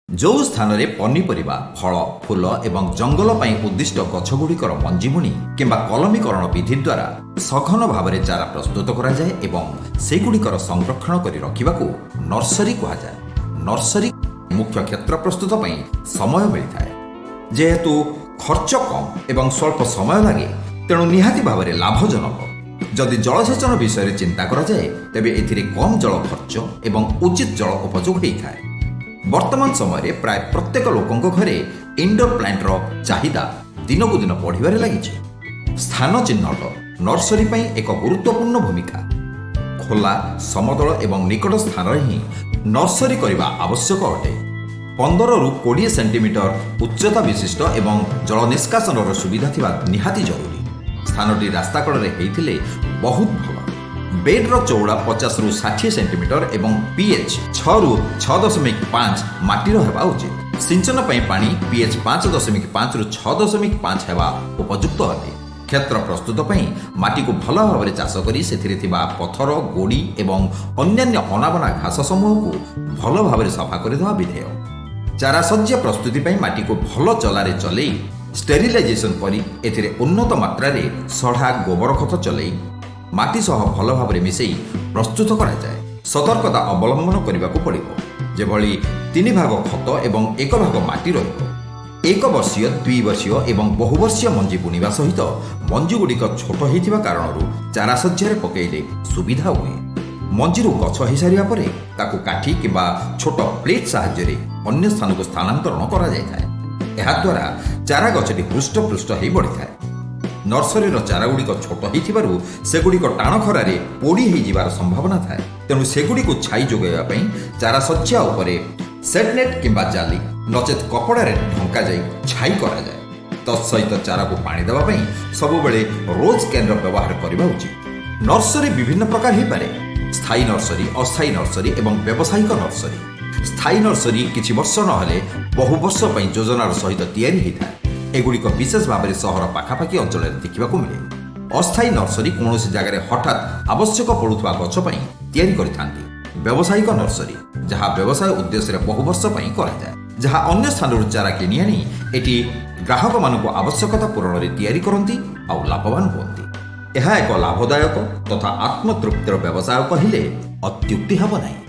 ଯେଉଁ ସ୍ଥାନରେ ପନିପରିବା, ଫଳ, ଫୁଲ ଏବଂ ଜଙ୍ଗଲ ପାଇଁ ଉଦ୍ଦିଷ୍ଟ ଗଛଗୁଡ଼ିକର ମଞ୍ଜି ବୁଣି କିମ୍ବା କଲମୀକରଣ ବିଧି ଦ୍ୱାରା ସଘନ ଭାବରେ ଚାରା ପ୍ରସ୍ତୁତ କରାଯାଏ ଏବଂ ସେଗୁଡ଼ିକର ସଂରକ୍ଷଣ କରି ରଖିବାକୁ ନର୍ସରୀ କୁହାଯାଏ। ନର୍ସରୀ ମୁଖ୍ୟ କ୍ଷେତ୍ର ପ୍ରସ୍ତୁତ ପାଇଁ ସମୟ ମିଳିଥାଏ। ଯେହେତୁ ଖର୍ଚ୍ଚ କମ୍ ଏବଂ ସ୍ୱଳ୍ପ ସମୟ ଲାଗେ, ତେଣୁ ନିହାତି ଭାବରେ ଲାଭଜନକ। ଯଦି ଜଳସେଚନ ବିଷୟରେ ଚିନ୍ତା କରାଯାଏ, ତେବେ ଏଥିରେ କମ୍ ଜଳ ଖର୍ଚ୍ଚ ଏବଂ ଉଚିତ ଜଳ ଉପଯୋଗ ହୋଇଥାଏ। ବର୍ତ୍ତମାନ ସମୟରେ ପ୍ରାୟ ପ୍ରତ୍ୟେକ ଲୋକଙ୍କ ଘରେ ଇନଡୋର ପ୍ଲାଣ୍ଟର ଚାହିଦା ଦିନକୁ ଦିନ ବଢ଼ିବାରେ ଲାଗିଛି। ସ୍ଥାନ ଚିହ୍ନଟ ନର୍ସରୀ ପାଇଁ ଏକ ଗୁରୁତ୍ୱପୂର୍ଣ୍ଣ ଭୂମିକା। ଖୋଲା, ସମତଳ ଏବଂ ନିକଟ ସ୍ଥାନରେ ହିଁ ନର୍ସରୀ କରିବା ଆବଶ୍ୟକ ଅଟେ। 15ରୁ 20 ସେଣ୍ଟିମିଟର ଉଚ୍ଚତା ବିଶିଷ୍ଟ ଏବଂ ଜଳ ନିଷ୍କାସନର ସୁବିଧା ଥିବା ନିହାତି ଜରୁରୀ। ସ୍ଥାନଟି ରାସ୍ତା କଡ଼ରେ ହେଇଥିଲେ ବହୁତ ଭଲ। ବେଡ୍ର ଚଉଡ଼ା 50ରୁ 60 ସେଣ୍ଟିମିଟର ଏବଂ ପିଏଚ୍ 6ରୁ 6.5 ମାଟିର ହେବା ଉଚିତ। ସିଞ୍ଚନ ପାଇଁ ପାଣି ପିଏଚ୍ 5.5ରୁ 6.5 ହେବା ଉପଯୁକ୍ତ ଅଟେ। କ୍ଷେତ୍ର ପ୍ରସ୍ତୁତ ପାଇଁ ମାଟିକୁ ଭଲ ଭାବରେ ଚାଷ କରି ସେଥିରେ ଥିବା ପଥର, ଗୋଡ଼ି ଏବଂ ଅନ୍ୟାନ୍ୟ ଅନାବନା ଘାସ ସମୂହକୁ ଭଲ ଭାବରେ ସଫା କରିଦେବା ବିଧେୟ। ଚାରା ଶଯ୍ୟା ପ୍ରସ୍ତୁତି ପାଇଁ ମାଟିକୁ ଭଲ ଚଲାରେ ଚଲେଇ ଷ୍ଟେରିଲାଇଜେସନ କରି ଏଥିରେ ଉନ୍ନତ ମାତ୍ରାରେ ସଢ଼ା ଗୋବର ଖତ ଚଲେଇ ମାଟି ସହ ଭଲ ଭାବରେ ମିଶାଇ ପ୍ରସ୍ତୁତ କରାଯାଏ। ସତର୍କତା ଅବଲମ୍ବନ କରିବାକୁ ପଡ଼ିବ, ଯେଭଳି ତିନି ଭାଗ ଖତ ଏବଂ ଏକ ଭାଗ ମାଟି ରହିବ। ଏକ ବର୍ଷୀୟ, ଦ୍ୱିବର୍ଷୀୟ ଏବଂ ବହୁବର୍ଷୀୟ ମଞ୍ଜି ବୁଣିବା ସହିତ ମଞ୍ଜିଗୁଡ଼ିକ ଛୋଟ ହୋଇଥିବା କାରଣରୁ ଚାରା ଶଯ୍ୟାରେ ପକାଇଲେ ସୁବିଧା ହୁଏ। ମଞ୍ଜିରୁ ଗଛ ହୋଇସାରିବା ପରେ ତାକୁ କାଠି କିମ୍ବା ଛୋଟ ପ୍ଲେଟ୍ ସାହାଯ୍ୟରେ ଅନ୍ୟ ସ୍ଥାନକୁ ସ୍ଥାନାନ୍ତରଣ କରାଯାଇଥାଏ। ଏହାଦ୍ୱାରା ଚାରା ଗଛଟି ହୃଷ୍ଟପୃଷ୍ଟ ହୋଇ ବଢ଼ିଥାଏ। ନର୍ସରୀର ଚାରାଗୁଡ଼ିକ ଛୋଟ ହୋଇଥିବାରୁ ସେଗୁଡ଼ିକ ଟାଣ ଖରାରେ ପୋଡ଼ି ହୋଇଯିବାର ସମ୍ଭାବନା ଥାଏ। ତେଣୁ ସେଗୁଡ଼ିକୁ ଛାଇ ଯୋଗାଇବା ପାଇଁ ଚାରା ଶଯ୍ୟା ଉପରେ ସେଡନେଟ୍ କିମ୍ବା ଜାଲି, ନଚେତ୍ କପଡ଼ାରେ ଢଙ୍କାଯାଇ ଛାଇ କରାଯାଏ। ତତ୍ସହିତ ଚାରାକୁ ପାଣି ଦେବା ପାଇଁ ସବୁବେଳେ ରୋଜ୍ କ୍ୟାନ୍ର ବ୍ୟବହାର କରିବା ଉଚିତ। ନର୍ସରୀ ବିଭିନ୍ନ ପ୍ରକାର ହୋଇପାରେ: ସ୍ଥାୟୀ ନର୍ସରୀ, ଅସ୍ଥାୟୀ ନର୍ସରୀ ଏବଂ ବ୍ୟବସାୟିକ ନର୍ସରୀ। ସ୍ଥାୟୀ ନର୍ସରୀ କିଛି ବର୍ଷ ନହେଲେ ବହୁ ବର୍ଷ ପାଇଁ ଯୋଜନାର ସହିତ ତିଆରି ହୋଇଥାଏ। ଏଗୁଡ଼ିକ ବିଶେଷ ଭାବରେ ସହର ପାଖାପାଖି ଅଞ୍ଚଳରେ ଦେଖିବାକୁ ମିଳେ। ଅସ୍ଥାୟୀ ନର୍ସରୀ କୌଣସି ଜାଗାରେ ହଠାତ୍ ଆବଶ୍ୟକ ପଡ଼ୁଥିବା ଗଛ ପାଇଁ ତିଆରି କରିଥାନ୍ତି। ବ୍ୟବସାୟିକ ନର୍ସରୀ, ଯାହା ବ୍ୟବସାୟ ଉଦ୍ଦେଶ୍ୟରେ ବହୁ ବର୍ଷ ପାଇଁ କରାଯାଏ, ଯାହା ଅନ୍ୟ ସ୍ଥାନରୁ ଚାରା କିଣି ଆଣି ଏଠି ଗ୍ରାହକମାନଙ୍କୁ ଆବଶ୍ୟକତା ପୂରଣରେ ତିଆରି କରନ୍ତି ଆଉ ଲାଭବାନ ହୁଅନ୍ତି। ଏହା ଏକ ଲାଭଦାୟକ ତଥା ଆତ୍ମତୃପ୍ତିର ବ୍ୟବସାୟ କହିଲେ ଅତ୍ୟୁକ୍ତି ହେବ ନାହିଁ।